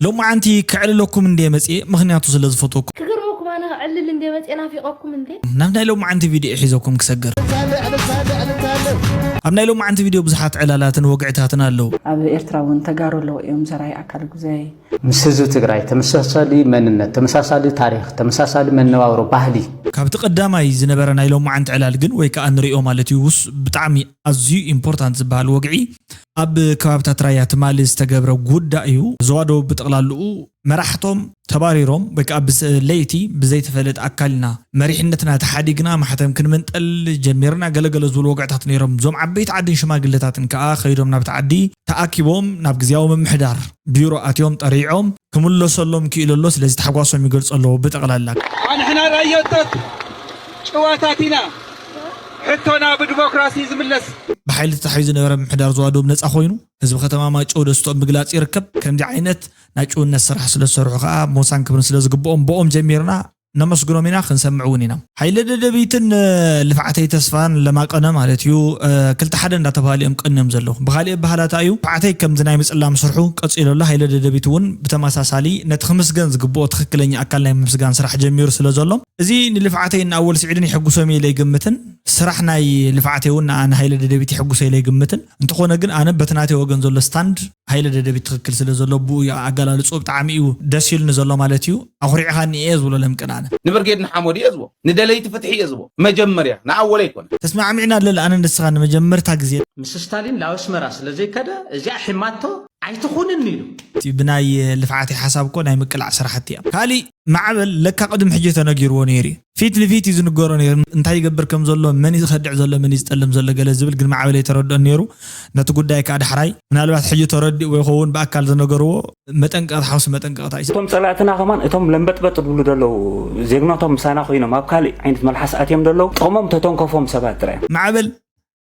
ሎማዓንቲ ከዕልለኩም እንድየ መፅየ፣ ምኽንያቱ ስለ ዝፈትወኩም። ክገርመኩም ኣነ ክዕልል እንድየ መፅየ ናፊቐኩም እንድየ። ናብ ናይ ሎማዓንቲ ቪድዮ ሒዘኩም ክሰግር። ኣብ ናይ ሎማዓንቲ ቪድዮ ብዙሓት ዕላላትን ወግዕታትን ኣለዉ። ኣብ ኤርትራ እውን ተጋሩ ኣለዉ እዮም። ዘርኣይ ኣካለ ጉዛይ። ምስ ህዝቢ ትግራይ ተመሳሳሊ መንነት፣ ተመሳሳሊ ታሪኽ፣ ተመሳሳሊ መነባብሮ፣ ባህሊ፣ ካብቲ ቀዳማይ ዝነበረ ናይ ሎማዓንቲ ዕላል ግን ወይ ከዓ ንሪኦ ማለት እዩ ውስ ብጣዕሚ ኣዝዩ ኢምፖርታንት ዝበሃል ወግዒ ኣብ ከባብታት ራያ ትማሊ ዝተገብረ ጉዳይ እዩ። ዞባ ደቡብ ብጠቕላልኡ መራሕቶም ተባሪሮም ወይ ከዓ ብስ- ለይቲ ብዘይተፈለጠ ኣካልና መሪሕነትና ተሓዲግና ማሕተም ክንምንጠል ጀሚርና ገለገለ ዝብሉ ወግዕታት ነይሮም። እዞም ዓበይቲ ዓድን ሽማግለታትን ከዓ ከይዶም ናብቲ ዓዲ ተኣኪቦም ናብ ግዝያዊ ምምሕዳር ቢሮ ኣትዮም ጠሪዖም ክምለሰሎም ክኢሉ ኣሎ። ስለዚ ታሕጓሶም ይገልፁ ኣለዎ ብጠቕላላ። ንሕና ራዮታት ጭዋታት ኢና። ሕቶና ብዲሞክራሲ ዝምለስ። ብሓይሊ ተታሒዙ ዝነበረ ምምሕዳር ዞባ ደቡብ ነፃ ኮይኑ ህዝቢ ከተማ ማይጨው ደስትኦም ምግላፅ ይርከብ። ከምዚ ዓይነት ናይ ጭውነት ስራሕ ስለ ዝሰርሑ ከዓ ሞሳን ክብርን ስለ ዝግብኦም ብኦም ጀሚርና ነመስግኖም ኢና፣ ክንሰምዕ እውን ኢና። ሓይለ ደደቢትን ልፍዓተይ ተስፋን ለማቀነ ማለት እዩ። ክልተ ሓደ እንዳተባሃሉ እዮም ቀንዮም ዘለዉ። ብካሊእ ኣበሃላታ እዩ ልፍዓተይ ከምዚ ናይ ምፅላም ስርሑ ቀፂሉ ኣሎ። ሓይለ ደደቢት እውን ብተመሳሳሊ ነቲ ክምስገን ዝግብኦ ትክክለኛ ኣካል ናይ ምምስጋን ስራሕ ጀሚሩ ስለ ዘሎ እዚ ንልፍዓተይ ንኣወል ስዒድን የሐጉሶም ኢለ ኣይግምትን። ስራሕ ናይ ልፍዓተይ እውን ንኣ ንሃይለ ደደቢት የሐጉሶ ኢለ ኣይግምትን። እንተኾነ ግን ኣነ በቲ ናተይ ወገን ዘሎ ስታንድ ሃይለ ደደቢት ትኽክል ስለ ዘሎ ብኡ እዩ ኣገላልፅኡ ብጣዕሚ እዩ ደስ ኢሉኒ ዘሎ ማለት እዩ። ኣኹሪዕኻኒ እየ ዝብሎ ለምቅን ኣነ። ንብርጌድ ንሓመዱ እየ ዝቦ ንደለይቲ ፍትሒ እየ ዝቦ መጀመርያ ንኣወለ ኣይኮነ። ተስማዕሚዕና ኣለለ ኣነ ንስኻ ንመጀመርታ ግዜ ምስ ስታሊን ላውስመራ ስለ ዘይከደ እዚኣ ሒማቶ ኣይትኹንን ኢሉ። እቲ ብናይ ልፍዓተይ ሓሳብ እኮ ናይ ምቅላዕ ስራሕቲ እያ። ካሊእ ማዕበል ለካ ቅድሚ ሕጂ ተነጊርዎ ነይሩ እዩ። ፊት ንፊት እዩ ዝንገሮ ነይሩ። እንታይ ይገብር ከም ዘሎ፣ መን እዩ ዝኸድዕ ዘሎ፣ መን እዩ ዝጠልም ዘሎ ገለ ዝብል ግን ማዕበል ኣይተረድኦን ነይሩ። ነቲ ጉዳይ ከኣ ዳሕራይ ምናልባት ሕጂ ተረዲእዎ ይኸውን ብኣካል ዝነገርዎ መጠንቀቕታ ሓውሲ መጠንቀቕታ እዩ። እቶም ጸላእትና ከማን እቶም ለምበጥበጥ ዝብሉ ዘለዉ ዜግነቶም ምሳና ኮይኖም ኣብ ካልእ ዓይነት መልሓስ ኣትዮም ዘለዉ ጥቕሞም ተተንከፎም ሰባት ጥራይ እዮም። ማዕበል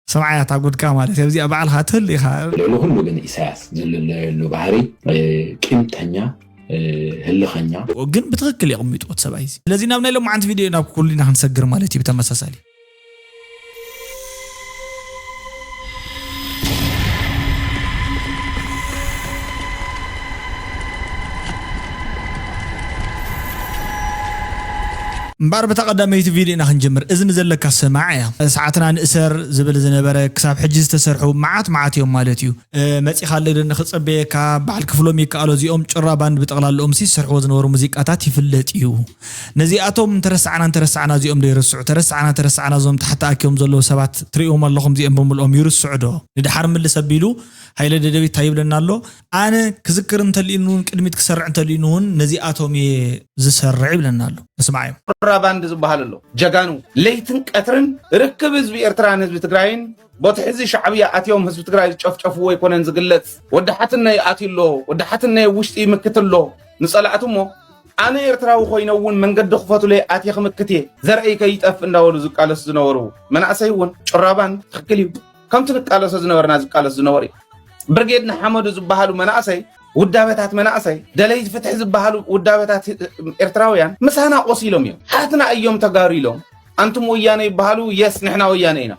ሰብዓይ ኣታ ጉድካ ማለት እዚኣ ባዕልኻ ትህሉ ኢኻ። ልዕሊ ኩሉ ግን ኢሳያስ ዝልለየሉ ባህሪ ቂምተኛ ህልኸኛ። ግን ብትኽክል የቕሚጥዎ እቲ ሰብኣይ እዚ። ስለዚ ናብ ናይ ሎማዓንቲ ቪድዮ ናብ ኩሉ ኢና ክንሰግር ማለት እዩ ብተመሳሳሊ። እምበኣር በታ ቀዳመይቲ ቪድዮ ኢና ክንጅምር። እዝኒ ዘለካ ስማዕ እያ። ሰዓትና ንእሰር ዝብል ዝነበረ ክሳብ ሕጂ ዝተሰርሑ መዓት መዓት እዮም ማለት እዩ። መፂኻ ኣለደ ንኽፀበየካ በዓል ክፍሎም ይከኣሎ እዚኦም ጭራ ባንድ ብጠቕላልኦም ሲ ዝሰርሕዎ ዝነበሩ ሙዚቃታት ይፍለጥ እዩ። ነዚኣቶም እንተረሳዕና እንተረሳዕና እዚኦም ዶ ይርስዑ ተረሳዕና ተረሳዕና እዞም ታሕቲ ኣኪዮም ዘለዉ ሰባት ትሪእዎም ኣለኹም እዚኦም ብምልኦም ይርስዑ ዶ ንድሓር ምልስ ኣቢሉ ሃይለ ደደቢት እንታይ ይብለና ኣሎ ኣነ ክዝክር እንተልዩኒ እውን ቅድሚት ክሰርዕ እንተልዩኒ እውን ነዚኣቶም እየ ዝሰርዕ ይብለና ኣሎ ንስምዓዮም። ጭራ ባንድ ዝበሃል ኣሎ ጀጋኑ ለይትን ቀትርን ርክብ ህዝቢ ኤርትራን ህዝቢ ትግራይን ቦቲ ሕዚ ሻዕብያ ኣትዮም ህዝቢ ትግራይ ዝጨፍጨፍዎ ኣይኮነን ዝግለጽ። ወዲ ሓትነይ ኣትዩ ኣሎ፣ ወዲ ሓትነይ ኣብ ውሽጢ ይምክት ኣሎ ንጸላእቱ እሞ ኣነ ኤርትራዊ ኮይነ እውን መንገዲ ክፈቱለይ ኣትየ ክምክት እየ። ዘርእይ ከይጠፍእ እንዳበሉ ዝቃለሱ ዝነበሩ መናእሰይ እውን ጭራባን ትኽክል እዩ። ከምቲ ንቃለሶ ዝነበርና ዝቃለሱ ዝነበሩ እዩ። ብርጌድ ንሓመዱ ዝበሃሉ መናእሰይ ውዳበታት መናእሰይ ደለይቲ ፍትሒ ዝበሃሉ ውዳበታት ኤርትራውያን ምሳና ቆሲሎም እዮም። ሓትና እዮም ተጋሩ ኢሎም ኣንቱም ወያነ ይበሃሉ የስ ንሕና ወያነ ኢና።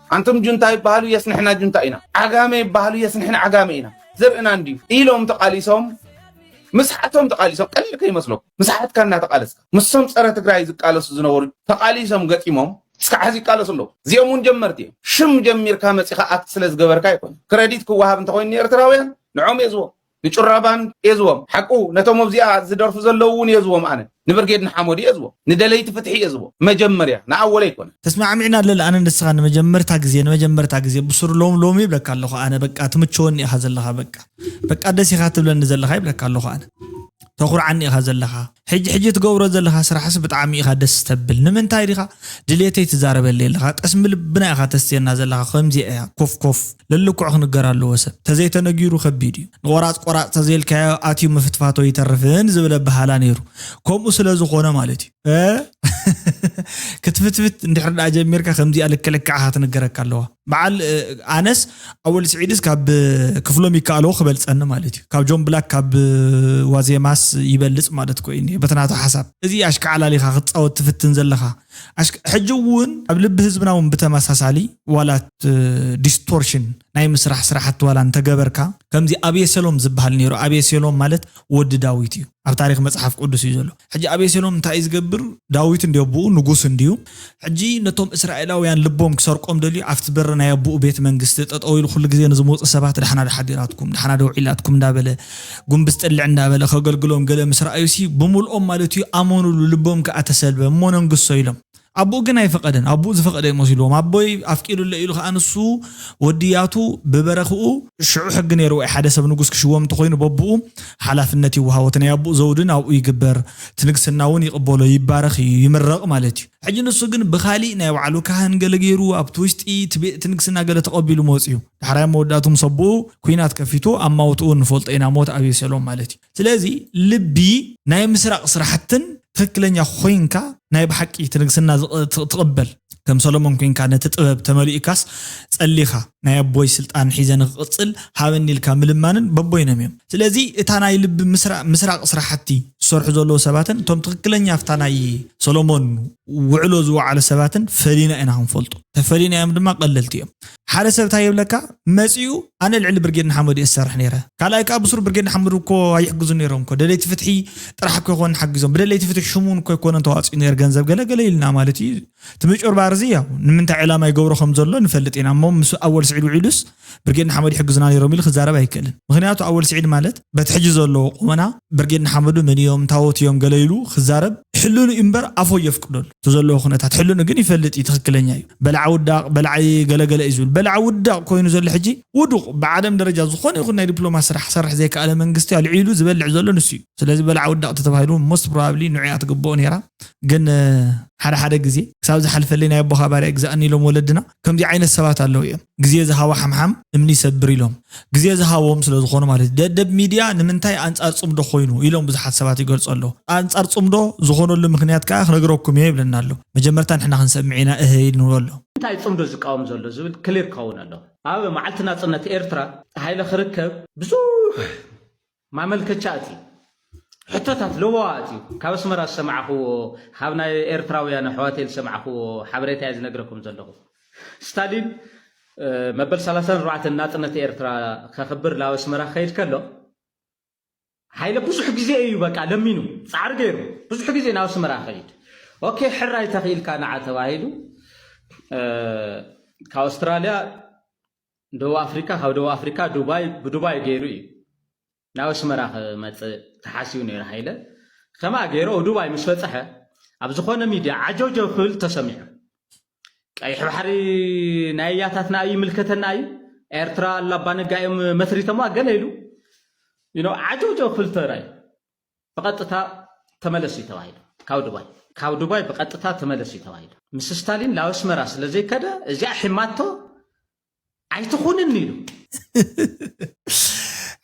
ኣንቱም ጁንታ ይበሃሉ የስ ንሕና ጁንታ ኢና። ዓጋመ ይበሃሉ የስ ንሕና ዓጋመ ኢና። ዘርእና እንድዩ ኢሎም ተቓሊሶም ምስሓቶም ተቓሊሶም ቀሊል ከይመስለኩም ምስሓትካ እናተቓለስካ ምስቶም ፀረ ትግራይ ዝቃለሱ ዝነበሩ ተቓሊሶም ገጢሞም እስካዕ ሕዚ ይቃለሱ ኣለዉ። እዚኦም እውን ጀመርቲ እዮም። ሽም ጀሚርካ መፂኻ ኣክት ስለ ዝገበርካ ኣይኮነ ክረዲት ክወሃብ እንተኮይኑ ንኤርትራውያን ንዖም እየ ዝቦ ንጩራባን እየ ዝቦም ሓቁ ነቶም ኣብዚኣ ዝደርፉ ዘለዉ እውን እየ ዝቦም ኣነ ንብርጌድ ንሓመዱ እየ ዝቦ ንደለይቲ ፍትሒ እየ ዝቦ መጀመርያ ንኣወለ ኣይኮነ። ተስማዕሚዕና ኣለለ ኣነ ንስኻ ንመጀመርታ ግዜ ንመጀመርታ ግዜ ብሱር ሎም ሎም ይብለካ ኣለኹ ኣነ በቃ ትምችወኒ ኢኻ ዘለኻ በቃ በቃ ደስ ኢኻ ትብለኒ ዘለኻ ይብለካ ኣለኹ ኣነ ተኹርዓኒ ኢኻ ዘለኻ ሕጂ ሕጂ ትገብሮ ዘለኻ ስራሕስ ብጣዕሚ ኢኻ ደስ ተብል ንምንታይ ዲኻ ድሌተይ ትዛረበለይ ኣለኻ ጠስሚ ልብና ኢኻ ተስትየና ዘለኻ ከምዚኣ እያ ኮፍ ኮፍ ለልክዖ ክንገር ኣለዎ ሰብ ተዘይተነጊሩ ከቢድ እዩ ንቆራፅ ቆራፅ ተዘይልካዮ ኣትዩ ምፍትፋቶ ይተርፍን ዝብል ኣበሃላ ነይሩ ከምኡ ስለ ዝኾነ ማለት እዩ ክትፍትፍት እንድሕር ደኣ ጀሚርካ ከምዚኣ ልክልክዓኻ ትንገረካ ኣለዋ በዓል ኣነስ ኣወል ስዒድስ ካብ ክፍሎም ይከኣልዎ ክበልፀኒ ማለት እዩ ካብ ጆን ብላክ ካብ ዋዜማስ ይበልፅ ማለት ኮይኑ በተናቱ ሓሳብ እዚ ኣሽካዓላሊኻ ክትፃወት ትፍትን ዘለኻ ሕጂ እውን ኣብ ልቢ ህዝብና እውን ብተመሳሳሊ ዋላት ዲስቶርሽን ናይ ምስራሕ ስራሕቲ ዋላ እንተገበርካ፣ ከምዚ ኣብየሰሎም ዝበሃል ነይሩ። ኣብየሰሎም ማለት ወዲ ዳዊት እዩ፣ ኣብ ታሪክ መፅሓፍ ቅዱስ እዩ ዘሎ። ሕጂ ኣብየሰሎም እንታይ እዩ ዝገብር? ዳዊት እንዲ ኣቦኡ ንጉስ እንዲዩ። ሕጂ ነቶም እስራኤላውያን ልቦም ክሰርቆም ደልዩ ኣብቲ በሪ ናይ ኣቦኡ ቤት መንግስቲ ጠጠው ኢሉ ኩሉ ግዜ ንዝመፁ ሰባት ዳሕና ዳሓዲራትኩም ዳሕና ደውዒላትኩም እንዳበለ ጉንብስ ጥልዕ እንዳበለ ከገልግሎም ገለ ምስ ረኣዩሲ ብምልኦም ማለት እዩ ኣመኑሉ። ልቦም ከዓ ተሰልበ እሞ ነንግሶ ኢሎም። ኣቦኡ ግን ኣይፈቐደን። ኣቦኡ ዝፈቐደ ይመስልዎም። ኣቦይ ኣፍቂዱለ ኢሉ ከዓ ንሱ ወድያቱ ብበረኽኡ ሽዑ ሕጊ ነይርዎ እዩ። ሓደ ሰብ ንጉስ ክሽወም እንተኮይኑ በብኡ ሓላፍነት ይወሃቦ። እቲ ናይ ኣቦኡ ዘውዲ ናብኡ ይግበር፣ እቲ ንግስና እውን ይቕበሎ፣ ይባረኽ እዩ፣ ይምረቕ ማለት እዩ። ሕጂ ንሱ ግን ብኻሊእ ናይ ባዕሉ ካህን ገለ ገይሩ ኣብቲ ውሽጢ እቲ ቤ- እቲ ንግስና ገለ ተቐቢሉ መፅኡ። ዳሕራይ መወዳእቱ ምስ ኣቦኡ ኩናት ከፊቱ ኣማውትኡ ንፈልጦ ኢና፣ ሞት ኣብየሰሎም ማለት እዩ። ስለዚ ልቢ ናይ ምስራቕ ስራሕትን ትክክለኛ ኮይንካ ናይ ብሓቂ እቲ ንግስና ዝቕ- ት- ትቕበል ከም ሰሎሞን ኮይንካ ነቲ ጥበብ ተመሊእካስ ጸሊኻ ናይ ኣቦይ ስልጣን ሒዘ ንክቕጽል ሃበኒ ኢልካ ምልማንን በቦይኖም እዮም። ስለዚ እታ ናይ ልቢ ምስራ- ምስራቕ ስራሕቲ ዝሰርሑ ዘለዉ ሰባትን እቶም ትክክለኛ ኣብታ ናይ ሰሎሞን ውዕሎ ዝወዓሉ ሰባትን ፈሊና ኢና ክንፈልጡ። ተፈሊና እዮም ድማ ቀለልቲ እዮም። ሓደ ሰብ እንታይ ይብለካ? መጺኡ ኣነ ልዕሊ ብርጌድ ንሓመዱ እየ ዝሰርሕ ነይረ። ካልኣይ ከዓ ብሱር ብርጌድ ንሓመዱ እኮ ኣይሕግዙ ነይሮም እኮ ደለይቲ ፍትሒ ጥራሕ እኮ ይኮን ሓጊዞም ብደለይቲ ፍትሒ ሽሙን እኮ ይኮነን ተዋፂኡ ነይር ገንዘብ ገለ ገለ ኢልና ማለት እዩ። እቲ ምጭርባር እዚ ያው ንምንታይ ዕላማ ይገብሮ ከም ዘሎ ንፈልጥ ኢና እሞ ምስ ኣወል ስዒድ ውዒሉስ ብርጌድ ንሓመዱ ይሕግዙና ነይሮም ኢሉ ክዛረብ ኣይክእልን። ምክንያቱ ኣወል ስዒድ ማለት በቲ ሕጂ ዘለዎ ቁመና ብርጌድ ንሓመዱ መን እዮም ታወት እዮም ገለ ኢሉ ክዛረብ ሕልኑ እዩ እምበር ኣፎ የፍቅደሉ እቲ ዘለዎ ኩነታት ሕልኑ ግን ይፈልጥ እዩ። ትክክለኛ እዩ። በላዓ ውዳቕ በላዓ ገለገለ እዩ ዝብል በላዓ ውዳቕ ኮይኑ ዘሎ ሕጂ ውዱቕ ብዓለም ደረጃ ዝኾነ ይኹን ናይ ዲፕሎማት ስራሕ ክሰርሕ ዘይከኣለ መንግስቲ ኣልዒሉ ዝበልዕ ዘሎ ንሱ እዩ። ስለዚ በላዓ ውዳቕ ተተባሂሉ most probably ንዑያ ትግብኦ ነይራ። ግን ሓደ ሓደ ግዜ ክሳብ ዝሓልፈለይ ናይ ኣቦኻ ባርያ ግዛእኒ ኢሎም ወለድና ከምዚ ዓይነት ሰባት ኣለዉ እዮም። ግዜ ዝሃቦ ሓምሓም እምኒ ይሰብር ኢሎም። ግዜ ዝሃቦም ስለ ዝኾኑ ማለት እዩ። ደደብ ሚድያ ንምንታይ ኣንጻር ጽምዶ ኮይኑ ኢሎም ብዙሓት ሰባት ይገልጹ ኣለዉ። ኣንጻር ጽምዶ ዝኾነሉ ምክንያት ከዓ ክነግረኩም እየ ይብለና ኣሎ። መጀመርታ ንሕና ክንሰምዕ ኢና እህ ኢል ንብሎ ኣሎ። እንታይ ጽምዶ ዝቃወም ዘሎ ዝብል ክሊር ክኸውን ኣለዎ። ኣብ መዓልቲ ናጽነት ኤርትራ ሓይለ ክርከብ ብዙሕ ማመልከቻ ኣትዩ፣ ሕቶታት ለበዋ ኣትዩ። ካብ ኣስመራ ዝሰማዕኽዎ፣ ካብ ናይ ኤርትራውያን ኣሕዋተይ ዝሰማዕኽዎ ሓበሬታ እየ ዝነግረኩም ዘለኹ። ስታሊን መበል ሰላሳን ኣርባዕተን ናጽነት ኤርትራ ከኽብር ናብ ኣስመራ ክኸይድ ከሎ ሓይለ ብዙሕ ግዜ እዩ በቃ ለሚኑ ጻዕሪ ገይሩ ብዙሕ ግዜ ናብ ኣስመራ ክኸይድ። ኦኬ ሕራይ ተኽኢልካ ንዓ ተባሂሉ። ካብ ኣውስትራልያ ደቡብ ኣፍሪካ ካብ ደቡብ ኣፍሪካ ዱባይ ብዱባይ ገይሩ እዩ ናብ ኣስመራ ክመፅእ ተሓሲቡ ነይሩ። ሓይለ ከምኣ ገይሩ ኣብ ዱባይ ምስ በፅሐ ኣብ ዝኾነ ሚድያ ዓጀውጀው ክብል ተሰሚዑ። ቀይሕ ባሕሪ ናይ ያታትና እዩ ይምልከተና እዩ። ኤርትራ ኣላባነጋ እዮም መስሪተማ ገለ ኢሉ you know ዓጀውጀው ክብል ተራይ ብቐጥታ ተመለስ እዩ ተባሂሉ ካብ ዱባይ ካብ ዱባይ ብቐጥታ ተመለስ እዩ ተባሂሉ። ምስ ስታሊን ናብ ኣስመራ ስለ ዘይከደ እዚኣ ሒማቶ ኣይትኹንን ኢሉ።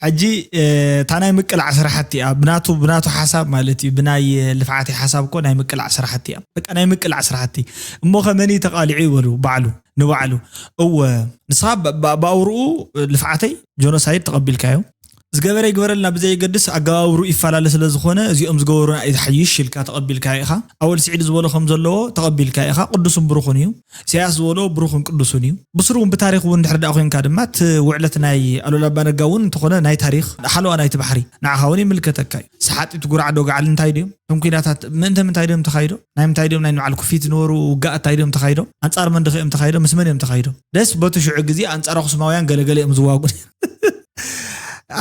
ሕጂ እታ ናይ ምቅላዕ ስራሕቲ እያ ብናቱ ብናቱ ሓሳብ ማለት እዩ ብናይ ልፍዓቲ ሓሳብ እኮ ናይ ምቅላዕ ስራሕቲ እያ በቃ ናይ ምቅላዕ ስራሕቲ። እሞ ከመኒ ተቃሊዑ ይበሉ ባዕሉ ንባዕሉ። እወ ንስኻ ብኣውርኡ ልፍዓተይ ጆኖሳይድ ተቐቢልካዮ ዝገበረ ይግበረልና ብዘየገድስ ኣገባብሩ ይፈላለ ስለ ዝኾነ እዚኦም ዝገበሩና እዩ ዝሓይሽ ኢልካ ተቐቢልካዮ ኢኻ። ኣወል ስዒድ ዝበሎ ከም ዘለዎ ተቐቢልካዮ ኢኻ። ቅዱስን ብሩኽን እዩ። ኢሳያስ ዝበሎ ብሩኽን ቅዱስን እዩ። ብስሩ እውን ብታሪኽ እውን እንድሕር ደኣ ኮይንካ ድማ እቲ ውዕለት ናይ ኣሉላ ኣባነጋ እውን እንተኾነ ናይ ታሪኽ ሓለዋ ናይቲ ባሕሪ ንዓኻ እውን ይምልከተካ እዩ። ሰሓጢ እቲ ጉራዕ ዶ ጋዕሊ እንታይ ድዮም እቶም ኲናታት ምእንተ ምንታይ ድዮም ተኻይዶ ናይ ምንታይ ድዮም ናይ ንባዕል ኩፊት ዝነበሩ ውጋእ እንታይ ድዮም ተኻይዶ ኣንጻር መን ድኸ እዮም ተኻይዶ ምስ መን እዮም ተኻይዶ ደስ በቲ ሽዑ ግዜ ኣንጻር ኣኽሱማውያን ገለገለ እዮም ዝዋጉ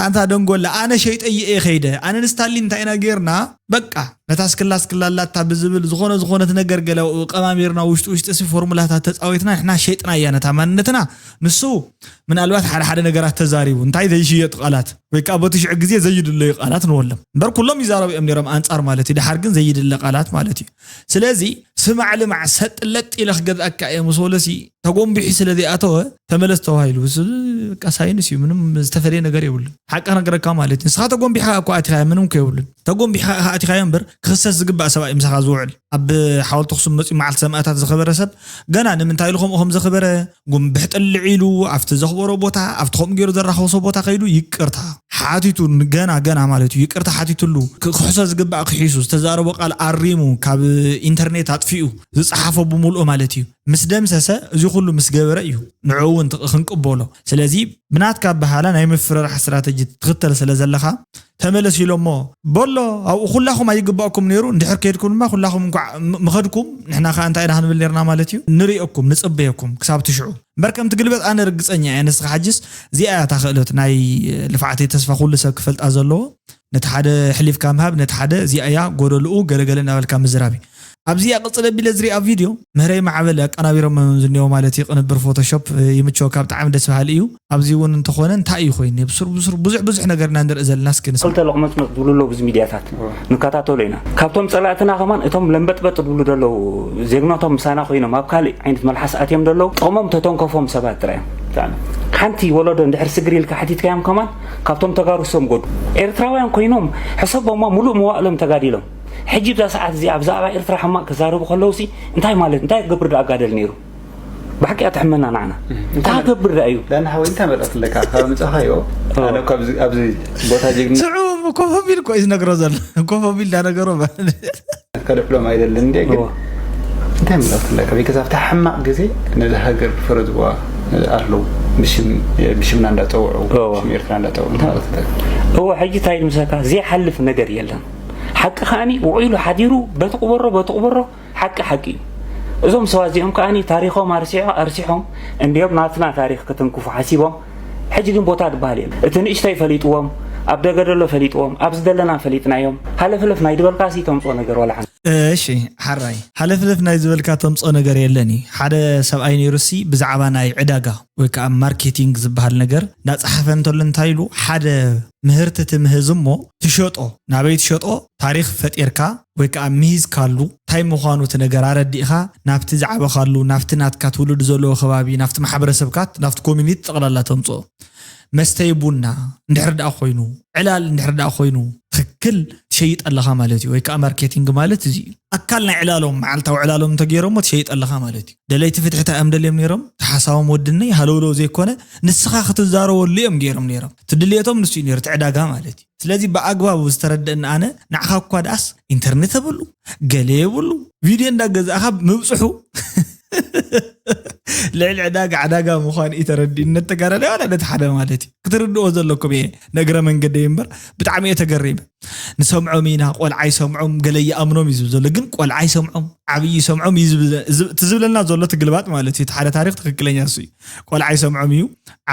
ኣንታ ደንጎላ ኣነ ሸይጠ እየ ከይደ ኣነ ንስታሊን እንታይ ኢና ጌርና በቃ ነታ ስክላ ስክላ ኣላታ ብዝብል ዝኾነ ዝኾነት ነገር ገለ ቀማሚርና ውሽጢ ውሽጢ ሲ ፎርሙላታት ተፃዊትና ንሕና ሸይጥና እያ ነታ ማንነትና ንሱ ምናልባት ሓደ ሓደ ነገራት ተዛሪቡ እንታይ ዘይሽየጡ ቃላት ወይ ከዓ በቲ ሽዑ ግዜ ዘይድለዩ ቃላት ንወሎም እምበር ኩሎም ይዛረቡ እዮም ነይሮም ኣንፃር ማለት እዩ ድሓር ግን ዘይድለ ቃላት ማለት እዩ ስለዚ ስማዕ ልማዕ ሰጥ ለጥ ኢለ ክገዝኣካ እየ ምስ በሎ ሲ ተጎንቢሑ ስለ ዘይኣተወ ተመለስ ተባሂሉ። እዚ በቃ ሳይንስ እዩ፣ ምንም ዝተፈለየ ነገር የብሉን። ሓቂ ክነግረካ ማለት እዩ። ንስኻ ተጎንቢሕካ እኮ ኣቲኻ ምንም እኮ የብሉን። ተጎንቢሕካ ኢኻ ኣቲኻዮ እምበር ክኽሰስ ዝግባእ ሰብኣይ ምሳኻ ዝውዕል። ኣብ ሓወልቲ ኣኽሱም መፂኡ መዓልቲ ሰማእታት ዘኸበረ ሰብ ገና ንምንታይ ኢሉ ከምኡ ከም ዘኸበረ፣ ጉንብሕ ጥልዕ ኢሉ ኣብቲ ዘኽበሮ ቦታ፣ ኣብቲ ከምኡ ገይሩ ዘራኸሶ ቦታ ከይዱ ይቅርታ ሓቲቱ፣ ገና ገና ማለት እዩ፣ ይቅርታ ሓቲትሉ፣ ክ- ክሕሶ ዝግባእ ክሒሱ፣ ዝተዛረቦ ቃል ኣሪሙ፣ ካብ ኢንተርኔት ኣጥፊኡ፣ ዝፀሓፎ ብምልኡ ማለት እዩ፣ ምስ ደምሰሰ፣ እዚ ኩሉ ምስ ገበረ እዩ ንዕኡ እውን ት- ክንቅበሎ። ስለዚ ብናትካ ኣበሃላ ናይ ምፍርራሕ ስትራተጂ ትኽተል ስለ ዘለኻ፣ ተመለስ ኢሎሞ፣ በሎ፣ ኣብኡ ኩላኹም ኣይግባእኩም ነይሩ፣ እንድሕር ከይድኩም ድማ ኩላኹም እንኳዕ ም- ምኸድኩም፣ ንሕና ከኣ እንታይ ኢና ክንብል ነርና ማለት እዩ፣ ንርእየኩም፣ ንጽበየኩም ክሳብ ትሽዑ። እምበር ከምቲ ግልበጥ ኣነ ርግጸኛ እየ፣ ንስኻ ሓጅስ እዚኣ እያ እታ ክእለት ናይ ልፍዓተይ፣ ተስፋ ኩሉ ሰብ ክፈልጣ ዘለዎ፣ ነቲ ሓደ ሕሊፍካ ምሃብ፣ ነቲ ሓደ እዚኣ እያ ጎደልኡ ገለገለ እናበልካ ምዝራብ እዩ። ኣብዚኣ ቅጽል ኣቢለ ዝሪኣ ቪድዮ ምህረይ ማዕበል ኣቀናቢሮም ዝኒኦ ማለት እዩ፣ ቅንብር ፎቶሾፕ ይምቸወካ፣ ብጣዕሚ ደስ በሃሊ እዩ። ኣብዚ እውን እንተኾነ እንታይ እዩ ኮይኑ ብሱር ብሱር ብዙሕ ብዙሕ ነገር ኢና ንርኢ ዘለና። እስኪ ንስማ። ክልተ ለቕመጽመጽ ዝብሉ ኣለዉ ብዙ ሚድያታት ንከታተሎ ኢና። ካብቶም ጸላእትና ከማን እቶም ለምበጥበጥ ዝብሉ ዘለዉ ዜግነቶም ምሳና ኮይኖም ኣብ ካልእ ዓይነት መልሓስ ኣትዮም ዘለዉ ጥቕሞም ተተንከፎም ሰባት ጥራይ እዮም። ሓንቲ ወለዶ እንድሕር ስግር ኢልካ ሓቲትካዮም ከማን ካብቶም ተጋሩ እሶም ጎዱ ኤርትራውያን ኮይኖም ሕሰቦማ ሙሉእ መዋእሎም ተጋዲሎም ሕጂ ብዛ ሰዓት እዚኣ ብዛዕባ ኤርትራ ሕማቕ ክዛረቡ ከለውሲ እንታይ ማለት እንታይ ክገብር ዶ ኣጋደል ነይሩ? ብሓቂ እያ ተሕመና ንዓና እንታይ ክገብር ዳ እዩ? ዳና ሓወይ እንታይ መልእኽቲ ኣለካ ካብ ምጻኻዮ? ኣነ እኮ ኣብዚ ኣብዚ ቦታ ጀግንነት ስዑ ኮፍ ኣቢሉ እኮ እዩ ዝነግሮ ዘሎ። ኮፍ ኣቢሉ እንዳነገሮ ማለት ከድሕሎም ኣይደልን እንዴ ግን እንታይ መልእኽቲ ኣለካ? ቤተሰብ ኣብታ ሕማቕ ግዜ ነዚ ሃገር ዝፈረዝዋ ኣለዉ ብሽምና እንዳፀውዑ ብሽም ኤርትራ እንዳፀውዑ እንታይ መልእኽቲ ኣለካ? እዎ ሕጂ እንታይ ምሰካ ዘይሓልፍ ነገር የለን። ሓቂ ከኣኒ ውዒሉ ሓዲሩ በቲ ቁበሮ በቲ ቁበሮ ሓቂ ሓቂ እዩ። እዞም ሰባት እዚኦም ከኣኒ ታሪኾም ኣርሲሖ ኣርሲሖም እንዲዮም ናትና ታሪኽ ክትንክፉ ሓሲቦም። ሕጂ ግን ቦታ ዝበሃል የለን። እቲ ንእሽተይ ፈሊጥዎም ኣብ ደገ ደሎ ፈሊጥዎም ኣብዚ ዘለና ፈሊጥናዮም። ሃለፍለፍ ናይ ድበልካሲ ተምፅኦ ነገር ዋላ ሓንቲ። እሺ ሓራይ ሃለፍለፍ ናይ ዝበልካ ተምፅኦ ነገር የለን እዩ። ሓደ ሰብኣይ ነይሩሲ ብዛዕባ ናይ ዕዳጋ ወይ ከዓ ማርኬቲንግ ዝበሃል ነገር እንዳፀሓፈ እንተሎ እንታይ ኢሉ ሓደ ምህርቲ ትምህዝ እሞ ትሸጦ ናበይ ትሸጦ ታሪኽ ፈጢርካ ወይ ከዓ ምሂዝካሉ እንታይ ምዃኑ እቲ ነገር ኣረዲእኻ ናብቲ ዝዓበኻሉ ናብቲ ናትካ ትውልዱ ዘለዎ ከባቢ ናብቲ ማሕበረሰብካ ናብቲ ኮሚኒቲ ጠቕላላ ተምፅኦ። መስተይ ቡና እንድሕር ደኣ ኮይኑ ዕላል እንድሕር ደኣ ኮይኑ ትኽክል ትሸይጥ ኣለኻ ማለት እዩ። ወይ ከዓ ማርኬቲንግ ማለት እዚ እዩ። ኣካል ናይ ዕላሎም መዓልታዊ ዕላሎም እንተገይሮሞ ትሸይጥ ኣለኻ ማለት እዩ። ደለይቲ ፍትሒ እንታይ እዮም ደልዮም ነይሮም? እቲ ሓሳቦም ወድነይ ሃለውለው ዘይኮነ ንስኻ ክትዛረበሉ እዮም ገይሮም ነይሮም። እቲ ድልየቶም ንሱ እዩ ነይሩ፣ እቲ ዕዳጋ ማለት እዩ። ስለዚ ብኣግባቡ ዝተረደእኒ ኣነ ንዓኻ እኳ ደኣስ ኢንተርኔት የብሉ ገለ የብሉ ቪድዮ እንዳገዛእኻ ምብፅሑ ልዕሊ ዕዳጋ ዕዳጋ ምዃን እዩ ተረዲእኒ ነተጋዳላይ ዋላ ነቲ ሓደ ማለት እዩ ክትርድኦ ዘለኩም እየ ነግረ መንገደይ እምበር ብጣዕሚ እየ ተገሪመ ንሰምዖም ኢና ቆልዓ ይሰምዖም ገለ ይኣምኖም እዩ ዝብል ዘሎ ግን ቆልዓ ይሰምዖም ዓብዪ ይሰምዖም እዩ ዝብል- ዝብ- እቲ ዝብለና ዘሎ ትግልባጥ ማለት እዩ እቲ ሓደ ታሪክ ትክክለኛ እሱ እዩ ቆልዓ ይሰምዖም እዩ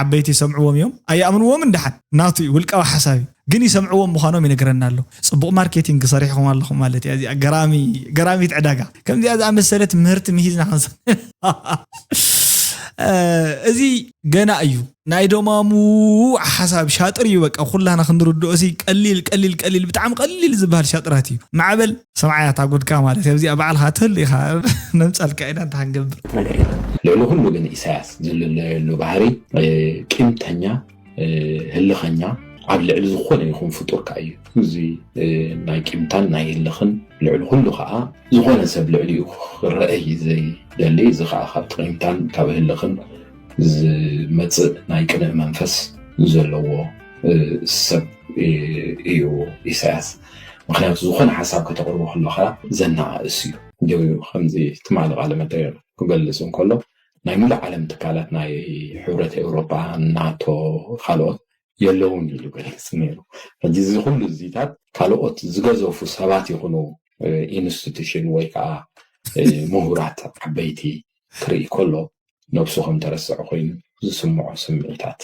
ዓበይቲ ይሰምዕዎም እዮም ኣይኣምንዎም እንደሓን ናቱ እዩ ውልቃዊ ሓሳብ እዩ ግን ይሰምዕዎም ምዃኖም ይነግረና ኣሎ ፅቡቅ ማርኬቲንግ ሰሪሕኹም ኣለኹም ማለት እዩ እዚኣ ገራሚ ገራሚት ዕዳጋ ከምዚኣ ዝኣመሰለት ምህርቲ ምሂዝና ክንሰ እዚ ገና እዩ ናይ ዶማሙ ሓሳብ ሻጥር እዩ በቃ ኩላና ክንርድኦ ሲ ቀሊል ቀሊል ቀሊል ብጣዕሚ ቀሊል ዝበሃል ሻጥራት እዩ ማዕበል ሰምዓያ ታጉድካ ማለት እዚኣ ባዕልካ ትህል ኢኻ ነምፀልካ ኢና እንታ ክንገብር ነገር የለን ልዕሊ ኩሉ ግን ኢሳያስ ዝልለየሉ ባህሪ ቂምተኛ ህልኸኛ ኣብ ልዕሊ ዝኾነ ይኹን ፍጡር ከዓ እዩ እዚ ናይ ቂምታን ናይ ህልኽን ልዕሊ ኩሉ ከዓ ዝኾነ ሰብ ልዕሊኡ ክረአ እዩ ዘይደሊ እዚ ከዓ ካብ ቂምታን ካብ ህልኽን ዝመፅእ ናይ ቅንእ መንፈስ ዘለዎ ሰብ እዩ ኢሳያስ ምክንያቱ ዝኾነ ሓሳብ ከተቕርቦ ከለኻ ዘነኣእስ እዩ ከምዚ ትማሊ ቃለ መጠየቕ ክገልፅ እንከሎ ናይ ሙሉእ ዓለም ትካላት ናይ ሕብረት ኤውሮጳ ናቶ ካልኦት የለውን ኢሉ ገሊፅ ነይሩ ሕጂ እዚ ኩሉ እዚታት ካልኦት ዝገዘፉ ሰባት ይኹኑ ኢንስቲቱሽን ወይ ከዓ ምሁራት ዓበይቲ ክርኢ ከሎ ነብሱ ከም ተረስዐ ኮይኑ ዝስምዖ ስምዒታት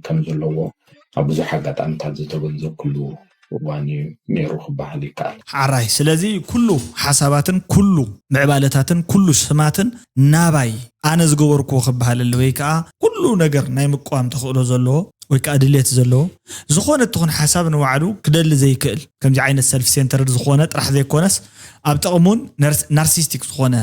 ከም ዘለዎ ኣብ ብዙሕ ኣጋጣሚታት ዝተገንዘብኩሉ እዋን እዩ ነይሩ ክበሃል ይከኣል። ሓራይ ስለዚ ኩሉ ሓሳባትን ኩሉ ምዕባለታትን ኩሉ ስማትን ናባይ ኣነ ዝገበርክዎ ክበሃለሉ ወይ ከዓ ኩሉ ነገር ናይ ምቋም ተኽእሎ ዘለዎ ወይ ከዓ ድሌት ዘለዎ ዝኾነ ትኹን ሓሳብ ንባዕሉ ክደሊ ዘይክእል ከምዚ ዓይነት ሰልፍ ሴንተርድ ዝኾነ ጥራሕ ዘይኮነስ ኣብ ጥቕሙን ናርሲስቲክ ዝኾነ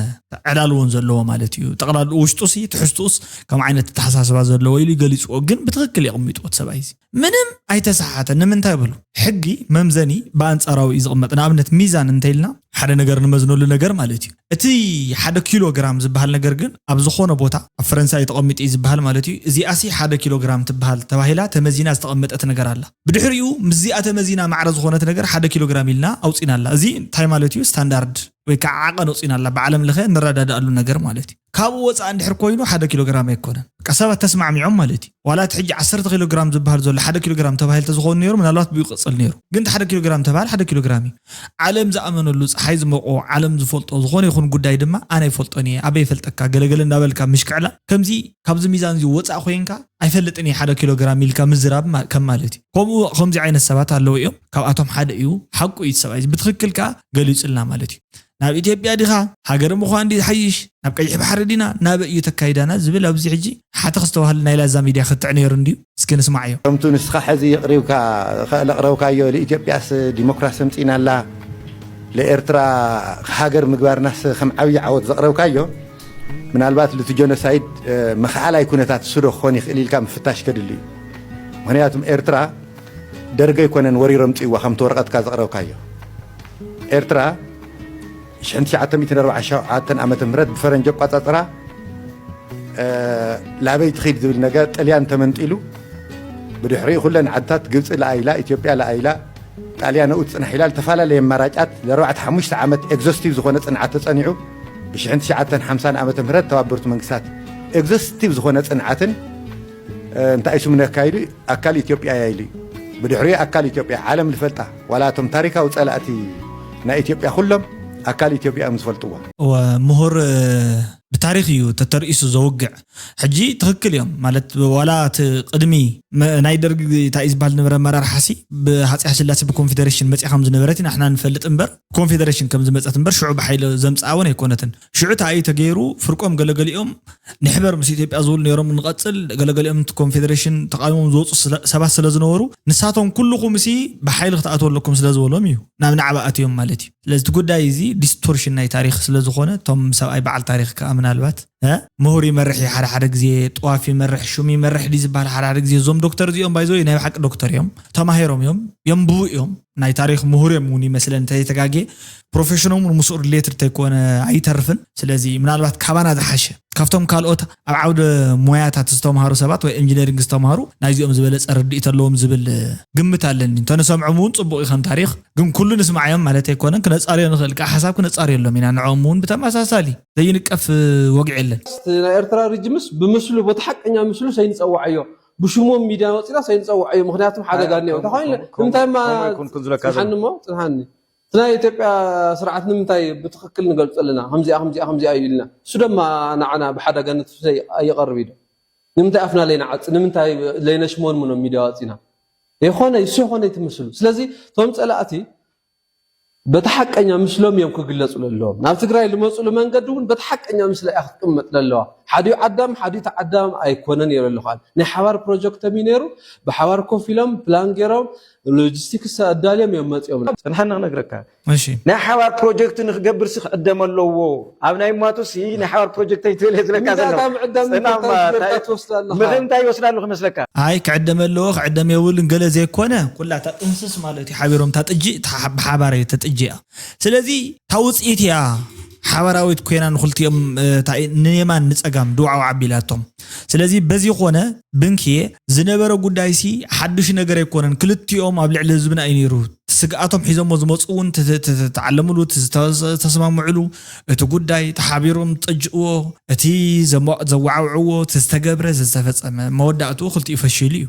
ዕላል እውን ዘለዎ ማለት እዩ። ጠቕላልኡ ውሽጡሲ ትሕዝትኡስ ከም ዓይነት ኣተሓሳስባ ዘለዎ ኢሉ ይገሊፅዎ። ግን ብትኽክል የቕሚጥዎ እቲ ሰብኣይ እዚ ምንም ኣይተሰሓሓተን። ንምንታይ በሉ ሕጊ መምዘኒ ብኣንፃራዊ እዩ ዝቕመጥ። ንኣብነት ሚዛን እንተኢልና ሓደ ነገር ንመዝነሉ ነገር ማለት እዩ። እቲ ሓደ ኪሎ ግራም ዝበሃል ነገር ግን ኣብ ዝኾነ ቦታ ኣብ ፈረንሳይ ተቐሚጡ እዩ ዝበሃል ማለት እዩ። እዚኣሲ ሓደ ኪሎ ግራም ትበሃል ተባሂላ ተመዚና ዝተቐመጠት ነገር ኣላ። ብድሕሪኡ ምስዚኣ ተመዚና ማዕረ ዝኾነት ነገር ሓደ ኪሎ ግራም ኢልና ኣውፂናላ። እዚ እንታይ ማለት እዩ? ስታንዳርድ ወይ ከዓ ዓቐን ኣውፂናላ። ብዓለም ለኸ ንረዳድኣሉ ነገር ማለት እዩ። ካብኡ ወፃእ እንድሕር ኮይኑ ሓደ ኪሎ ግራም ኣይኮነን። በቃ ሰባት ተስማዕሚዖም ማለት እዩ። ዋላ እቲ ሕጂ ዓሰርተ ኪሎ ግራም ዝበሃል ዘሎ ሓደ ኪሎ ግራም ተባሂሉ ተዝኸውን ነይሩ ምናልባት ብኡ ይቕፅል ነይሩ። ግን እቲ ሓደ ኪሎ ግራም ተባሃል ሓደ ኪሎ ግራም እዩ። ዓለም ዝኣመነሉ፣ ፀሓይ ዝሞቆ፣ ዓለም ዝፈልጦ ዝኾነ ይኹን ጉዳይ ድማ ኣነ ኣይፈልጦን እየ፣ ኣበይ ይፈልጠካ፣ ገለገለ እንዳበልካ ምሽክዕላ፣ ከምዚ ካብዚ ሚዛን እዚ ወፃእ ኮይንካ ኣይፈልጥን እየ ሓደ ኪሎ ግራም ኢልካ ምዝራብ ማ- ከም ማለት እዩ። ከምኡ ከምዚ ዓይነት ሰባት ኣለዉ እዮም። ካብኣቶም ሓደ እዩ። ሓቁ እዩ እቲ ሰብኣይ እዚ። ብትኽክል ከዓ ገሊፁልና ማለት እዩ። ናብ ኢትዮጵያ ዲኻ? ሃገር ምዃን ድዩ ሓይሽ? ናብ ቀይሕ ባሕሪ ዲና? ናበይ እዩ ተካይዳና ዝብል ኣብዚ ሕጂ ሓተኽ ዝተባህለ ናይ ላዛ ሚድያ ክትዕ ነይሩ እንድዩ። እስኪ ንስማዓዮ። ከምቱ ንስኻ ሕዚ የቕሪብካ ለቕረብካዮ፣ ለኢትዮጵያስ ዲሞክራሲ ኣምጺእናላ፣ ለኤርትራ ሃገር ምግባርናስ ከም ዓብዪ ዓወት ዘቕረብካዮ፣ ምናልባት ልቲ ጀኖሳይድ መኽዓላይ ኩነታት እሱ ዶ ክኾን ይኽእል ኢልካ ምፍታሽ ከድሊ እዩ። ምኽንያቱም ኤርትራ ደርገ ኣይኮነን ወሪሮም ጽዋ ከምቲ ወረቐትካ ዘቕረብካዮ። ኤርትራ ሽሕን ትሽዓተ ሚእትን ኣርባዓን ሸውዓተን ዓመተ ምህረት ብፈረንጂ ኣቋጻጽራ፣ እ፣ ላበይ ትኺድ ዝብል ነገር ጥልያን ተመንጢሉ፣ ብድሕሪኡ ኩለን ዓድታት ግብጺ ለኣይላ፣ ኢትዮጵያ ለኣይላ፣ ጣልያን ኣብኡ ትጽናሕ ኢላ፣ ዝተፈላለየ ኣማራጫት ለኣርባዕተ ሓሙሽተ ዓመት ኤግዞስቲቭ ዝኾነ ጽንዓት ተጸኒዑ፣ ብሽሕን ትሽዓተን ሓምሳን ዓመተ ምህረት ተባበሩት መንግስታት ኤግዞስቲቭ ዝኾነ ጽንዓትን፣ እ፣ እንታይ ስሙ ነካይዱ ኣካል ኢትዮጵያ እያ ኢሉ እዩ። ብድሕሪኡ ኣካል ኢትዮጵያ ዓለም ዝፈልጣ፣ ዋላ እቶም ታሪካዊ ጸላእቲ ናይ ኢትዮጵያ ኩሎም ኣካል ኢትዮጵያ እዮም ዝፈልጥዎ። እወ፣ ምሁር፣ እ፣ ብታሪኽ እዩ ተተርኢሱ ዘውግዕ። ሕጂ ትኽክል እዮም ማለት ዋላ እቲ ቅድሚ መ- ናይ ደርግ እንታይ እዩ ዝበሃል ዝነበረ ኣመራርሓሲ ብሃፀይ ስላሴ ብኮንፌደሬሽን መፅያ ከም ዝነበረት ኢና ንሕና ንፈልጥ እምበር ኮንፌደሬሽን ከም ዝመፀት እምበር ሽዑ ብሓይሊ ዘምፅኣ እውን ኣይኮነትን። ሽዑ እንታይ እዩ ተገይሩ? ፍርቆም ገለገሊኦም ንሕበር ምስ ኢትዮጵያ ዝብሉ ነይሮም፣ ንቐፅል ገለገሊኦም እቲ ኮንፌደሬሽን ተቃዊሞም ዝወፁ ስለ- ሰባት ስለ ዝነበሩ ንሳቶም ኩልኹም ሲ ብሓይሊ ክትኣትዉ ኣለኩም ስለ ዝበሎም እዩ ናብ ናዕባ ኣትዮም ማለት እዩ። ስለዚ እቲ ጉዳይ እዚ ዲስቶርሽን ናይ ታሪክ ስለ ዝኾነ እቶም ሰብኣይ በዓል ታሪክ ከዓ ምናልባት እ? ምሁር ይመርሕ እዩ ሓደ ሓደ ግዜ፣ ጥዋፍ ይመርሕ፣ ሹም ይመርሕ ድዩ ዝበሃል ሓደ ሓደ ግዜ። እዞም ዶክተር እዚኦም ባይዞ ናይ ብሓቂ ዶክተር እዮም፣ ተማሂሮም እዮም፣ የንብቡ እዮም፣ ናይ ታሪክ ምሁር እዮም እውን ይመስለን እንተዘይተጋጌ። ፕሮፌሽኖም እውን ምስኡ ሪሌትድ ተይኮነ ኣይተርፍን። ስለዚ ምናልባት ካባና ዝሓሸ ካብቶም ካልኦት ኣብ ዓውደ ሞያታት ዝተምሃሩ ሰባት ወይ ኢንጂነሪንግ ዝተምሃሩ ናይዚኦም ዝበለፀ ርድኢት ኣለዎም ዝብል ግምት ኣለኒ። እንተንሰምዖም እውን ፅቡቅ እዩ ከም ታሪክ፣ ግን ኩሉ ንስማዓዮም ማለት ኣይኮነን። ክነፃርዮ ንኽእል ከዓ ሓሳብ ክነፃርየሎም ኢና። ንዕኦም እውን ብተመሳሳሊ ዘይንቀፍ ወግዒ የለን። እቲ ናይ ኤርትራ ሪጅምስ ብምስሉ በቲ ሓቀኛ ምስሉ ሰይንፀዋዓዮ፣ ብሽሞም ሚድያ ወፂና ሰይንፀዋዓዮ። ምክንያቱም ሓደጋ እኒኦ እንተኮይኑ ንምንታይ ማ ፅንሓኒ ሞ ፅንሓኒ እቲ ናይ ኢትዮጵያ ስርዓት ንምንታይ ብትኽክል ንገልፆ ኣለና? ከምዚኣ ከምዚኣ ከምዚኣ እዩ ኢልና እሱ ደማ ንዓና ብሓደጋ ነትፍሰ ኣየቐርብ እዩ ዶ? ንምንታይ ኣፍና ለይንዓፅ? ንምንታይ ለይነሽሞንሙኖም ሚድያ ወፂና? የኾነ እሱ የኾነ ይትምስሉ። ስለዚ እቶም ፀላእቲ በቲ ሓቀኛ ምስሎም እዮም ክግለፁ ለለዎም። ናብ ትግራይ ዝመፁሉ መንገዲ እውን በቲ ሓቀኛ ምስላ እያ ክትቅመጥ ለለዋ። ሓዲኡ ዓዳም ሓዲኡ ተዓዳም ኣይኮነን ይረ ኣለኹ። ናይ ሓባር ፕሮጀክቶም እዩ ነይሩ። ብሓባር ኮፍ ኢሎም ፕላን ገይሮም ሎጂስቲክስ ኣዳልዮም እዮም መፂኦም። ፅንሓና ክነግረካ እሺ ናይ ሓባር ፕሮጀክት ንክገብር ሲ ክዕደም ኣለዎ። ኣብ ናይ ማቱ ሲ ናይ ሓባር ፕሮጀክት ኣይትብል እየ ዝለካ ዘለኹ። ምዕዳም ፅናማ ምዕዳም እንታይ- ትወስድ ኣለኻ። ምኽንታይ ይወስዳ ኣለኹ መስለካ? ኣይ ክዕደም ኣለዎ ክዕደም የብሉን ገለ ዘይኮነ ኩላ እታ ጥንስስ ማለት እዩ ሓቢሮም እታ ጥጂ እታ ሓ- ብሓባር እየ ተጥጂ እያ። ስለዚ እታ ውፅኢት እያ ሓባራዊት ኮይና ንክልቲኦም እ፣ እታ ንየማን ንፀጋም ድዋዓው ዓቢላቶም። ስለዚ በዚ ኮነ ብንክየ ዝነበረ ጉዳይ ሲ ሓዱሽ ነገር ኣይኮነን። ክልቲኦም ኣብ ልዕሊ ህዝብና እዩ ነይሩ ስግኣቶም ሒዞሞ ዝመፁ እውን ት- ት- ት- ተዓለምሉ ት- ዝተስማምዕሉ እቲ ጉዳይ ተሓቢሮም ዝጠጅእዎ እቲ ዘሞ- ዘወዓውዕዎ እቲ ዝተገብረ ዝተፈፀመ መወዳእትኡ ክልቲኡ ፈሽሉ እዩ።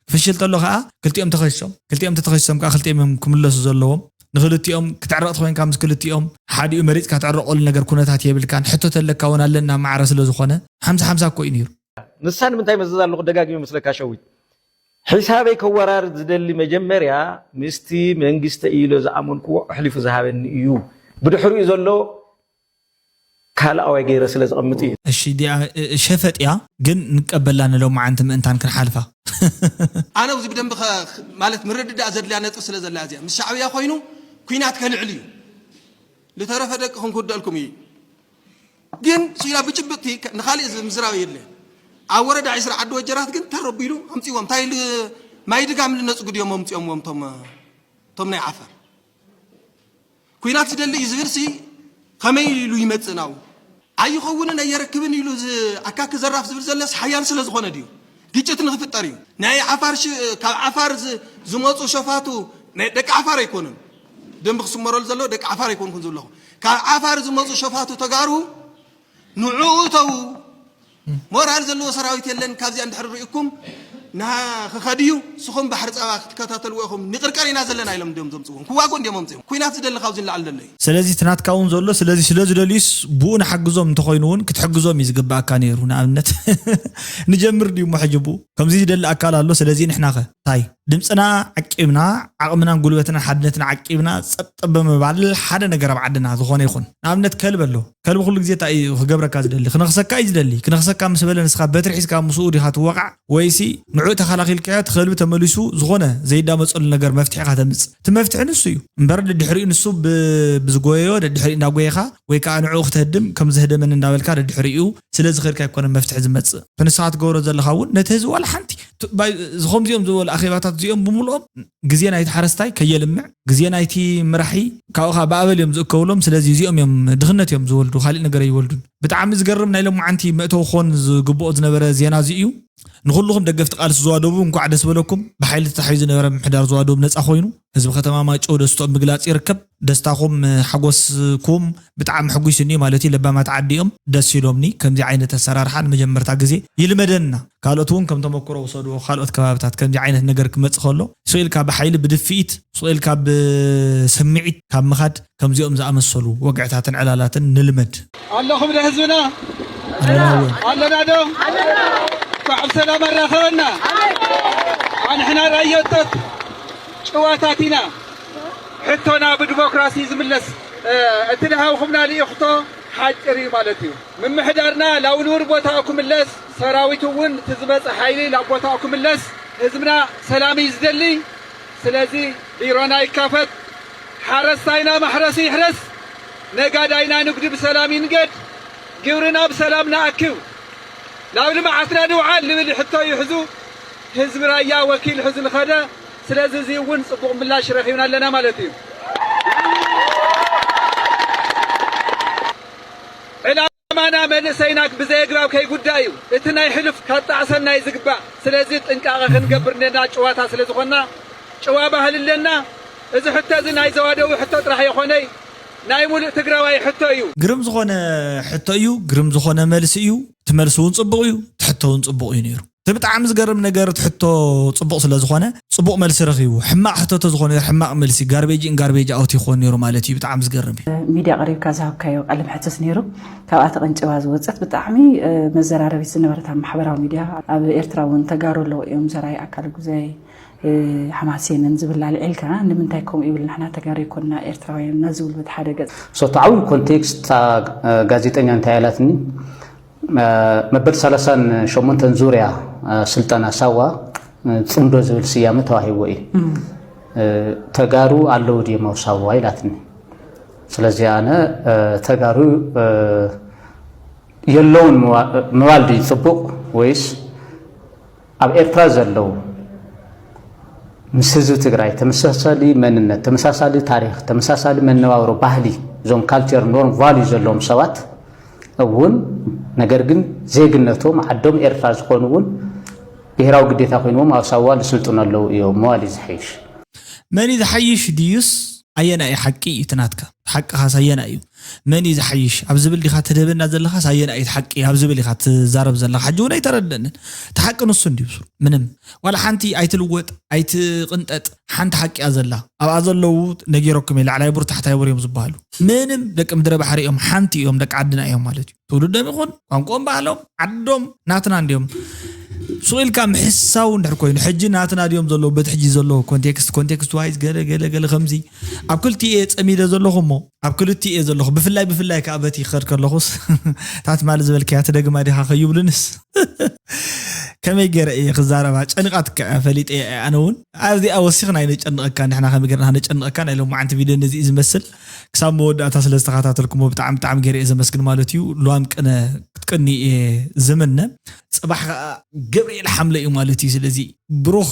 ክፍሽል ተሎ ከዓ ክልቲኦም ተኸሶም ክልቲኦም ተተኸሶም ከዓ ክልቲኦም እዮም ክምለሱ ዘለዎም። ንክልቲኦም ክትዕረቕ ተኮይንካ ምስ ክልቲኦም ሓዲኡ መሪፅካ ትዕረቀሉ ነገር ኩነታት የብልካን። ሕቶ ተለካ እውን ኣለና ማዕረ ስለ ዝኾነ ሓምሳ ሓምሳ እኮ እዩ ነይሩ። ንሳ ንምንታይ መዘዝ ኣለኹ ደጋጊመ መስለካ ሸዊት ሒሳበይ ከወራርድ ዝደሊ መጀመርያ ምስቲ መንግስተ ኢሎ ዝኣመንክዎ ኣሕሊፉ ዝሃበኒ እዩ። ብድሕሪኡ ዘሎ ካልኣዋይ ገይረ ስለ ዝቐምጥ እዩ። እሺ ዲኣ ሸፈጥ እያ ግን ንቀበላ ንሎማዓንቲ ምእንታን ክንሓልፋ። ኣነ ኣብዚ ብደንቢ ማለት ምርድዳእ ዘድልያ ነጥብ ስለ ዘላ እዚኣ ምስ ሻዕብያ ኮይኑ ኩናት ከልዕል እዩ። ዝተረፈ ደቅኹም ክውደልኩም እዩ። ግን ስኢላ ብጭብጥቲ ንኻሊእ ምዝራብ የድልየን። ኣብ ወረዳ ዒስራ ዓዲ ወጀራት ግን ተረቢሉ ኣምፅዎም እንታይ ማይ ድጋም ልነፅጉ ድዮም ኣምፅኦምዎም ቶም ቶም ናይ ዓፈር ኩናት ዝደሊ እዩ ዝብል ሲ ከመይ ኢሉ ይመጽእ ናው? ኣይኸውንን ኣየረክብን ኢሉ ዝ-፣ ኣካክ ዘራፍ ዝብል ዘለስ ሓያል ስለ ዝኾነ ድዩ? ግጭት ንኽፍጠር እዩ። ናይ ዓፋር ሽ-፣ ካብ ዓፋር ዝ-፣ ዝመፁ ሸፋቱ ናይ ደቂ ዓፋር ኣይኮኑን። ደንብ ክስመረሉ ዘለዎ ደቂ ዓፋር ኣይኮንኩን ዝብለኹ። ካብ ዓፋር ዝመፁ ሸፋቱ ተጋሩ ንዕኡ ተዉ። ሞራል ዘለዎ ሰራዊት የለን። ካብዚኣ እንድሕር ርኢኩም ንሃ-፣ ክኸድ እዩ። ንስኹም ባሕሪ ፃባ ክትከታተልዎ ኢኹም። ንቅርቀር ኢና ዘለና ኢሎም እንዲዮም ዘምፅዎም። ክዋጉ እንዲዮም ኣምፅዎም። ኩናት ዝደሊ ካብዚ ንላዕሊ ዘሎ እዩ። ስለዚ እቲ ናትካ እውን ዘሎ፣ ስለዚ ስለ ዝደልዩስ ብኡ ንሓግዞም እንተኾይኑ እውን ክትሕግዞም እዩ ዝግባኣካ ነይሩ። ንኣብነት ንጀምር ድዩ እሞ ሕጂ ብኡ ከምዚ ዝደሊ ኣካል ኣሎ፣ ስለዚ ንሕና ኸ እንታይ? ድምፅና ዓቂብና፣ ዓቕምናን ጉልበትናን ሓድነትና ዓቂብና ጸጥ ብምባል ሓደ ነገር ኣብ ዓድና ዝኾነ ይኹን። ንኣብነት ከልቢ ኣሎ። ከልቢ ኩሉ ግዜ እንታይ እዩ ክገብረካ ዝደሊ? ክነኽሰካ እዩ ዝደሊ። ክነኽሰካ ምስ በለ ንስኻ በትሪ ሒዝካ ምስኡ ዲኻ ትወቓዕ? ወይሲ ንዕኡ ተኸላኺልካዮ እቲ ከልቢ ተመሊሱ ዝኾነ ዘይዳመፀሉ ነገር መፍትሒ ኢኻ ተምፅእ? እቲ መፍትሒ ንሱ እዩ። እምበር ድድሕሪኡ ንሱ ብ-፣ ብዝጎየዮ ደድሕሪኡ እንዳጎየኻ ወይ ከዓ ንዕኡ ክተህድም ከም ዘህደመኒ እንዳበልካ ደድሕሪኡ ስለ ዝኸድካ ኣይኮነን መፍትሒ ዝመፅእ። እቲ ንስኻ ትገብሮ ዘለኻ እውን ነቲ ህዝቢ ዋላ ሓንቲ ት-፣ ባይ-፣ እዚ ከምዚኦም ዝበሉ ኣኼባታት እዚኦም ብምልኦም ግዜ ናይቲ ሓረስታይ ከየልምዕ፣ ግዜ ናይቲ መራሒ ካብኡ ከዓ ብኣበል እዮም ዝእከብሎም። ስለዚ እዚኦም እዮም ድኽነት እዮም ዝወልዱ፣ ካሊእ ነገር ኣይወልዱን። ብጣዕሚ ዝገርም ናይ ሎማዓንቲ መእተዊ ክኾን ዝግብኦ ዝነበረ ዜና እዚ እዩ። ንኹልኹም ደገፍቲ ቃልሲ ዝዋደቡ እንኳዕ ደስ በለኩም። ብሓይሊ ተታሒዙ ዝነበረ ምምሕዳር ዝዋደቡ ነፃ ኮይኑ ህዝቢ ከተማ ማይጨው ደስትኦም ምግላፅ ይርከብ። ደስታኹም፣ ሓጎስኩም ብጣዕሚ ሕጉስኒ ማለት እዩ። ለባማት ዓዲ እዮም፣ ደስ ኢሎምኒ። ከምዚ ዓይነት ኣሰራርሓ ንመጀመርታ ግዜ ይልመደና። ካልኦት እውን ከም ተመክሮ ውሰድዎ፣ ካልኦት ከባብታት ከምዚ ዓይነት ነገር ክመፅእ ከሎ ስቕ ኢልካ ብሓይሊ ብድፍኢት፣ ስቕ ኢልካ ብስምዒት ካብ ምኻድ ከምዚኦም ዝኣመሰሉ ወግዕታትን ዕላላትን ንልመድ። ኣለኹም ዶ ህዝብና? ኣለና እውን። ኣለና ዶ? እንኳዕ ብሰላም ኣራኸበና። ኣንሕና ራዮቶት ጭዋታት ኢና። ሕቶና ብዲሞክራሲ ዝምለስ፣ እ፣ እቲ ድሃውኹምና ልኢኽቶ ሓጭር እዩ ማለት እዩ። ምምሕዳርና ላብ ንቡር ቦታኡ ክምለስ፣ ሰራዊት እውን እቲ ዝመፀ ሓይሊ ላብ ቦታኡ ክምለስ፣ ህዝብና ሰላም እዩ ዝደሊ። ስለዚ ቢሮና ይካፈት፣ ሓረስታይና ማሕረሱ ይሕረስ፣ ነጋዳይና ንግዱ ብሰላም ይንገድ፣ ግብርና ብሰላም ንኣክብ፣ ናብ ልምዓትና ንውዓል ልብል ሕቶ እዩ ሕዙ ህዝቢ ራያ ወኪል ሕዙ ንኸደ። ስለዚ እዚ እውን ፅቡቕ ምላሽ ረኺብና ኣለና ማለት እዩ። ዕላማና መንእሰይና ብዘየግባብ ከይጉዳእ እዩ። እቲ ናይ ሕሉፍ ካብ ጣዕሰና እዩ ዝግባእ። ስለዚ ጥንቃቐ ክንገብር ኣለና፣ ጭዋታ ስለ ዝኾንና፣ ጭዋ ባህሊ ኣለና። እዚ ሕቶ እዚ ናይ ዘዋደዊ ሕቶ ጥራሕ የኾነይ፣ ናይ ሙሉእ ትግራዋይ ሕቶ እዩ። ግርም ዝኾነ ሕቶ እዩ፣ ግርም ዝኾነ መልሲ እዩ። እቲ መልሲ እውን ጽቡቕ እዩ፣ እቲ ሕቶ እውን ጽቡቕ እዩ ነይሩ። እቲ ብጣዕሚ ዝገርም ነገር እቲ ሕቶ ጽቡቕ ስለ ዝኾነ ጽቡቕ መልሲ ረኺቡ። ሕማቕ ሕቶ ተዝኾነ ነይሩ፣ ሕማቕ መልሲ፣ ጋርቤጅ ኢን ጋርቤጅ ኣውት ይኾን ነይሩ ማለት እዩ። ብጣዕሚ ዝገርም እዩ። ሚድያ ቀሪብካ ዝሃብካዮ ቃለ መሕትት ነይሩ። ካብኣ ተቐንጭባ ዝወጸት ብጣዕሚ፣ እ፣ መዘራረቢት ዝነበረት ኣብ ማሕበራዊ ሚድያ፣ ኣብ ኤርትራ እውን ተጋሩ ኣለዉ እዮም፣ ዘርኣይ ኣካለ ጉዛይ፣ እ፣ ሓማሴንን ዝብል ኣልዒልካ፣ ንምንታይ ከምኡ ይብል፣ ንሕና ተጋሩ ኣይኮንና ኤርትራውያን ኢና ዝብል በቲ ሓደ ገጽ። So፣ እቲ ዓብዪ ኮንቴክስት እታ፣ እ፣ ጋዜጠኛ እንታይ ኢላትኒ? እ፣ መበል ሰላሳን ሸሞንተን ዙርያ፣ እ፣ ስልጠና ሳዋ፣ እ፣ ጽምዶ ዝብል ስያመ ተዋሂብዎ እዩ። እ፣ ተጋሩ ኣለዉ ድዮም ኣብ ሳዋ ኢላትኒ። ስለዚ ኣነ፣ እ፣ ተጋሩ፣ እ፣ የለውን ምዋ-፣ ምባል ድዩ ጽቡቕ ወይስ ኣብ ኤርትራ ዘለዉ ምስ ህዝቢ ትግራይ ተመሳሳሊ መንነት፣ ተመሳሳሊ ታሪኽ፣ ተመሳሳሊ መነባብሮ፣ ባህሊ፣ እዞም ካልቸር፣ ኖርም፣ ቫልዩ ዘለዎም ሰባት እውን፣ ነገር ግን ዜግነቶም ዓዶም ኤርትራ ዝኾኑ እውን ብሄራዊ ግዴታ ኮይንዎም ኣብ ሳዋ ዝስልጥኑ ኣለዉ እዮም ምባል እዩ ዝሓይሽ። መን እዩ ዝሓይሽ ድዩስ ኣየናይ ሓቂ እዩ እቲ ናትካ? ሓቅኻስ ኣየናይ እዩ? መን እዩ ዝሓይሽ ኣብ ዝብል ዲኻ ትድህበና ዘለኻስ ኣየናይ እዩ እቲ ሓቂ ኣብ ዝብል ኢኻ ትዛረብ ዘለኻ? ሕጂ እውን ኣይተረደንን። እቲ ሓቂ ንሱ እንድዩ ብስሩ። ምንም ዋላ ሓንቲ ኣይትልወጥ ኣይትቕንጠጥ ሓንቲ ሓቂ እያ ዘላ። ኣብኣ ዘለዉ ነጊረኩም እየ፣ ላዕላይ ቡር ታሕታይ ቡር እዮም ዝበሃሉ። ምንም ደቂ ምድረ ባሕሪ እዮም፣ ሓንቲ እዮም፣ ደቂ ዓድና እዮም ማለት እዩ። ትውልዶም ይኹን ቋንቋኦም ባህሎም ዓዶም ናትና እንድዮም። ሱቕ ኢልካ ምሕሳው እንድሕር ኮይኑ፣ ሕጂ ናትና ድዮም ዘለዉ፣ በቲ ሕጂ ዘለዉ ኮንቴክስት፣ ኮንቴክስት ዋይዝ ገለ ገለ ገለ ከምዚ ኣብ ክልቲኡ እየ ጸሚደ ዘለኹ እሞ፣ ኣብ ክልቲኡ እየ ዘለኹ። ብፍላይ ብፍላይ ከኣ በቲ ክኸድ ከለኹስ፣ እታ ትማሊ ዝበልካያ ትደግማ ዲኻ ከይብሉንስ፣ ከመይ ገይረ እየ ክዛረባ? ጨኒቓትካ እያ፣ ፈሊጠ እየ። ኣነ እውን ኣብዚኣ ወሲኽና ኣይነጨንቐካ፣ ንሕና ከመይ ገይርና ከነጨንቐካ? ናይ ሎማዓንቲ ቪድዮ ነዚ እዩ ዝመስል። ክሳብ መወዳእታ ስለ ዝተኸታተልኩሞ ብጣዕሚ፣ ብጣዕሚ ገይረ እየ ዘመስግን ማለት እዩ። ሉዋም ቅነ ቅኒ እየ ዝምነ። ጽባሕ ከዓ ገብርኤል ሓምለ እዩ ማለት እዩ። ስለዚ ብሩኽ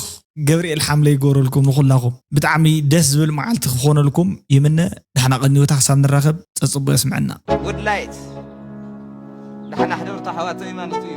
ገብርኤል ሓምለ ይገብረልኩም ንኹላኹም። ብጣዕሚ ደስ ዝብል መዓልቲ ክኾነልኩም ይምነ። ንሕና ቀኒወታ ክሳብ ንራኸብ ጸጽቦ የስምዐና። ውድላይት ደሓና ሕደርቱ ኣሕዋተይ ማለት እዩ።